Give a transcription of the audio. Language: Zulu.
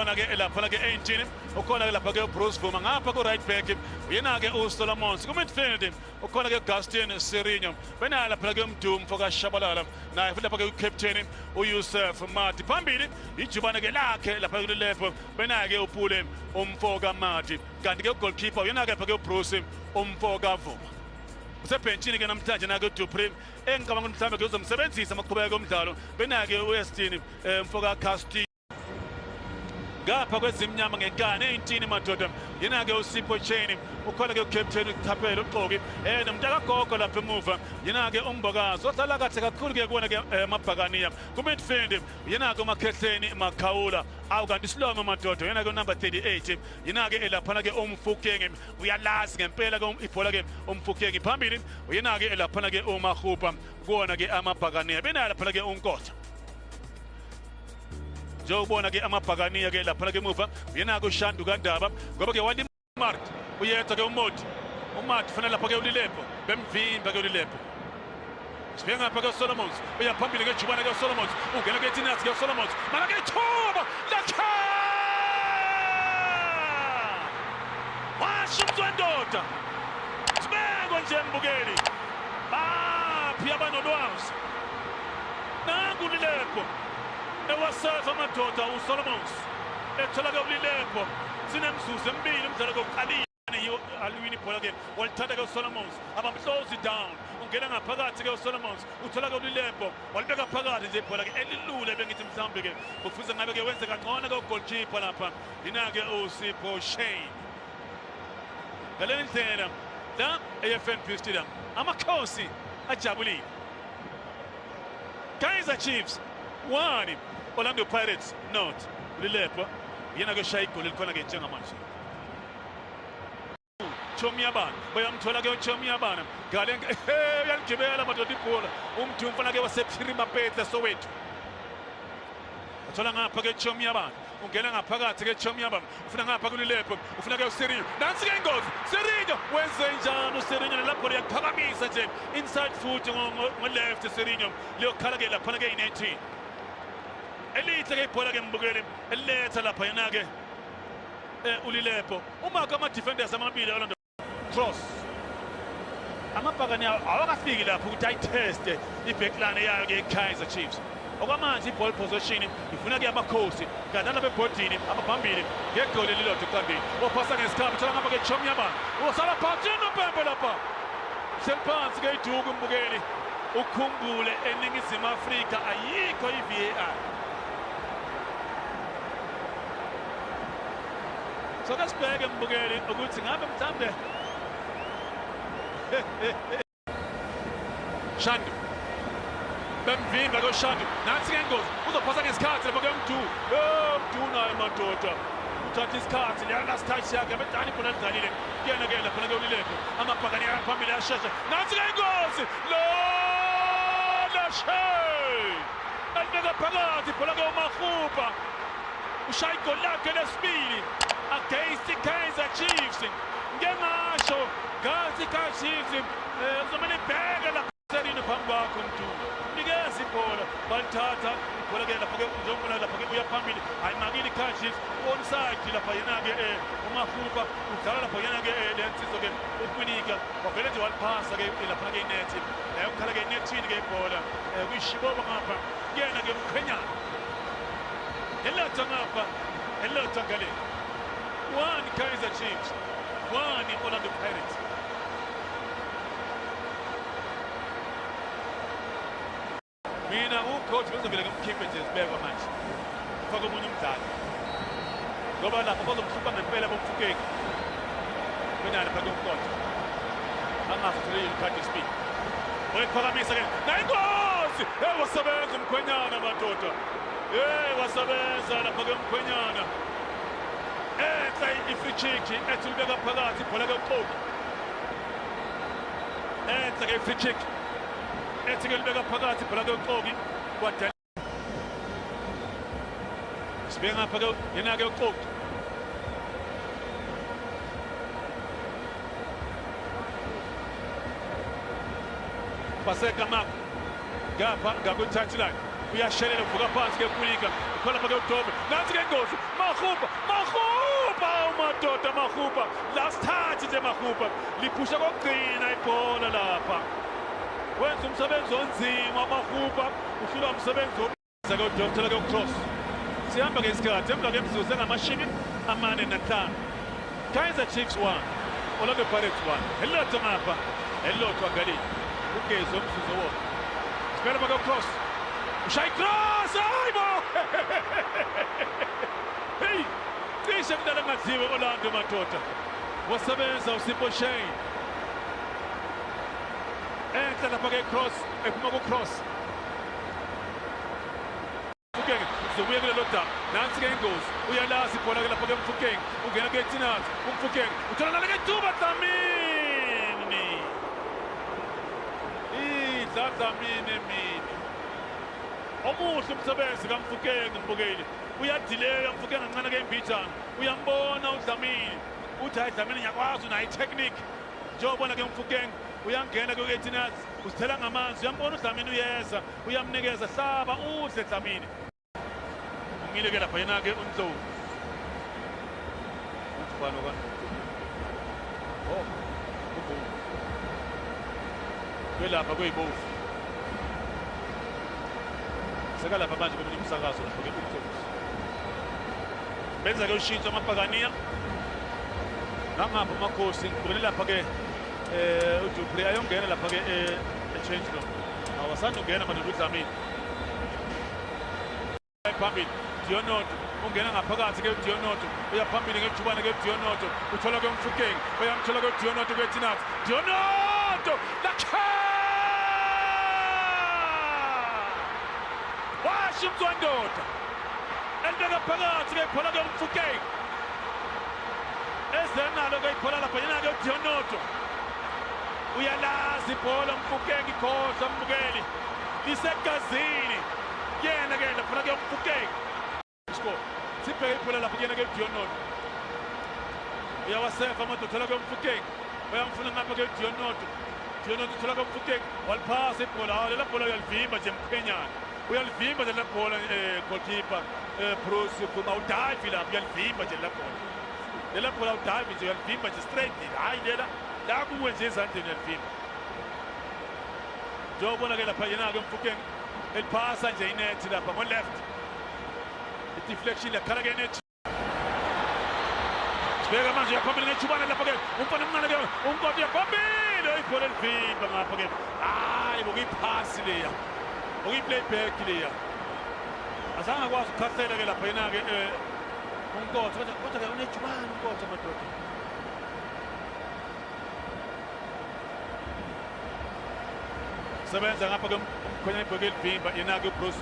Ukhona ke lapha ke 18, ukhona ke lapha ke Bruce Bvuma ngapha ku right back, uyena ke uSolomons ku midfield, ukhona ke Gaston Sirino, benala lapha ke Mdu mfoka Shabalala, naye futhi lapha ke ucaptain uYusuf Madi. Phambili ijubane ke lakhe lapha ku left, benake uPule umfoka Madi, kanti ke goalkeeper uyena ke lapha ke uBruce umfoka Bvuma. Usebhentshini ke namhlanje nake uDupree, engicabanga ukuthi mhlawumbe kuzomsebenzisa amaqhubeka komdlalo, benake uEstini mfoka Castillo. Ngapha kwezimnyama ngenkani eyintini madoda, yena-ke uSipho Chaine, ukhona-ke ucaptain uThapelo Xoki, nomntakagogo lapha emuva, yena-ke uMbokazi odlala kahle kakhulu-ke kuwona-ke amabhakaniya. Ku-midfield yena-ke uMakhehleni Makhaula, awu kanti isilomo madoda, yena-ke unumber 38, yena-ke elaphana-ke uMfukeng, uyalazi ngempela-ke ibhola-ke uMfukeng. Phambili yena-ke elaphana-ke uMahupa kuwona-ke amabhakaniya, benayo laphana-ke uNkotha. Njengokubona ke amabhakaniya ke lapha ke emuva, uyena ke uShandu kaNdaba, ngoba ke walimart uyedwa ke uModi, uMadi fanele lapha ke uLilepo, bemvimba ke uLilepo. Sibheka ngapha ke Solomons, uya phambili ke Jubane ke Solomons, ungena ke Tinats ke Solomons, mana ke ithuba lakhe, washo umntwandoda, sibekwe nje mbukeli, baphi abanolwazi. Nangu uLilepo ewasefa amadoda uSolomons, ethola ke uLilepo, sinemzuzu emibili umdlalo kokuqalile alwini ibhola ke walithatha ke uSolomons, abamhlozi down, ungena ngaphakathi ke uSolomons, uthola ke uLilepo, walibeka phakathi nje ibhola ke elilule, bengithi mhlawumbe ke kufuze ngabe ke wenze kangcono ke ugoalkeeper lapha, yina ke uSipho Chaine. Ngale ndlela la e-FNB Stadium amakhosi ajabulile. Kaizer Chiefs 1, Orlando Pirates 0. Lilepo yena ke shaya igoli elikhona ke njengamanje. Chomiyabana bayamthola ke uChomiyabana ngale, uyaligibela madoda ibhola uMdu mfana ke wasePhirima Petle Soweto. Uthola ngapha ke Chomiyabana, ungena ngaphakathi ke Chomiyabana, ufuna ngapha kuLilepo, ufuna ke uSirinyo, nansi ke ingozi, Sirinyo wenze njani uSirinyo, lapho liyaphakamisa nje inside foot ngo-left Sirinyo, liyokhala ke laphana ke inethi. Elihle ke ibhola ke mbukeli, eliletha lapha yena ke uLilepo, uma ke ama-defenders amabili Orlando cross, amabhakane awakafiki lapho ukuthi ayitheste i-backline yayo ke Kaizer Chiefs. Okwamanje i-ball possession ifuna ke amakhosi, kanti alapha ebhodini abaphambili ngegoli elilodwa eqandeni. Ophasa ngesikhathi, uthola ngapha ke Chomyabana, usala phansi nompempe lapha, hleli phansi ke iduku mbukeli, ukhumbule eNingizimu Afrika ayikho i-VAR. So ke sibheke mbukeli ukuthi ngabe mhlambe Shandu bemvimba ke Shandu, nansi ke ingozi, uzophasa ngesikhathi lapha ke Mdu, Mdu naye madoda uthatha isikhathi, leya last touch yakhe abedlala ibhola lidlalile kuyena ke lapha ke uLilepo, amabhakane phambili asheshe, nansi ke ingozi lo lashe alibeka phakathi ibhola ke uMahupa, ushaya igoli lakhe lesibili against i-Kaizer Chiefs. Ngeke ngasho ngathi i-Kaizer Chiefs kuzomele ibheke lapha selini phambi kwakho Mdu, nikeza ibhola, balithatha ibhola ke lapha ke njengoba lapha ke uya phambili, ayimakile i-Kaizer Chiefs onside lapha yena ke uMahupa udlala lapha yena ke le nsizwa ke uKwinika, wavele nje waliphasa ke lapha ke inethi, ukhala ke inethini ke ibhola kuyishibobo ngapha kuyena ke umkhwenyana, elotha ngapha elotha ngale. 1 Kaizer Chiefs, 1 Orlando Pirates. Mina ucoach bezovele ngimkhiphe nje zibekwa manje, ufake omunye umdlali, ngoba lapho bazomhlupha ngempela bomfukeki, benalo phakathi komkotha angaze athole ikhadi lesibili. Oyiphakamisa ke nayingozi, hey wasebenza umkhwenyana madoda, hey wasebenza lapha ke umkhwenyana, enhla i-free kick ethi ulibeka phakathi ibhola ke uXoki, enhla ke i-free kick ethi ke libeka phakathi ibhola ke uXoki, kwadala sibeka ngapha ke yena ke uXoki, Paseka Mako ngapha ngakwi-touchline. Uyashelela uvuka phansi ke Kulika. Ukhona lapha ke uDove. Nansi ke ingozi. Makhupa, Makhupa umadoda Makhupa. Last touch nje Makhupa. Liphusha kokugcina ibhola lapha. Wenza umsebenzi onzima Makhupa, uhlulwa umsebenzi ke uDove thola ke ucross. Sihamba ke isikhathi emva kwemizuzu engama-45. Kaizer Chiefs 1, Orlando Pirates 1. Elilodwa ngapha, elilodwa ngalinye. Ugezi umzuzu owodwa. Sibheka lapha ke ucross. Ushaya cross, hayibo! Hey, cishe kudala ngadliwe Orlando madoda. Wasebenza uSipho Shane. Enhla lapha ke cross, ephuma ku cross. Mfukeng uzobuya kulelo daba. Nansi ke ingozi. Uyalazi ibhola ke lapha ke Mfukeng. Ungena ke Tinazi. Umfukeng uthola nale ke thuba Dlamini. Idla Dlamini emini. Omuhle umsebenzi kaMfukeng mbukeli. Uyadileya Mfukeng kancane ke imbijana. Uyambona uDlamini. Uthi hayi Dlamini ngiyakwazi unayo i-technique. Njengoba ke Mfukeng uyangena ke Tinazi. Uzithela ngamanzi. Uyambona uDlamini uyeza. Uyamnikeza hlaba udle Dlamini. Umile ke lapha yena ke uNdlovu. Uthubano ka Oh, ubu. Kwelapha kuyibovu. Seka lapha manje komunye umsakazo lapha ke uNdlovu. Benza ke ushintsho amabhakaniya. Nangapha amakhosi ngibukele lapha ke uDupree ayongena lapha ke e-change room. Awasanda ungena madoda uDlamini. Phambili Dionoto ungena ngaphakathi ke Dionoto uya phambili ngejubane ke Dionoto uthola ke Mfukeng uyamthola ke Dionoto ke Tinazi Dionoto lakhe washo umzwandoda elibeka phakathi ke ibhola ke Mfukeng ezenalo ke ibhola lapha yena ke Dionoto uyalazi ibhola Mfukeng ikhohlwa mbukeli lisegazini yena ke lapha ke Mfukeng score sibheke ibhola lapha kuyena ke Dionoto uyawasefa amadoda thola ke Mfukeng bayamfuna ngapha ke Dionoto Dionoto thola ke Mfukeng waliphasa ibhola lela bhola uyalivimba nje mkhwenyana uyalivimba nje lela bhola goalkeeper Bruce Phuma udive lapha uyalivimba nje lela bhola lela bhola udive nje uyalivimba nje straight hayi lela la kuwe nje ezandleni uyalivimba njengoba ke lapha yena ke Mfukeng eliphasa nje inethi lapha ngo left i-deflection yakhala ke net Sibheka manje uyaphambili ngejubane lapha ke umfana omncane ke uNkosi uyaphambili ibhola elivimba ngapha ke hayi bokuyiphasi leya bokuyi-playback leya azange akwazi ukukhahlela ke lapha yena ke uNkosi kodwa ke unejubane uNkosi madoda sebenza ngapha ke umkhwenyana ibhoke elivimba yena ke uBruce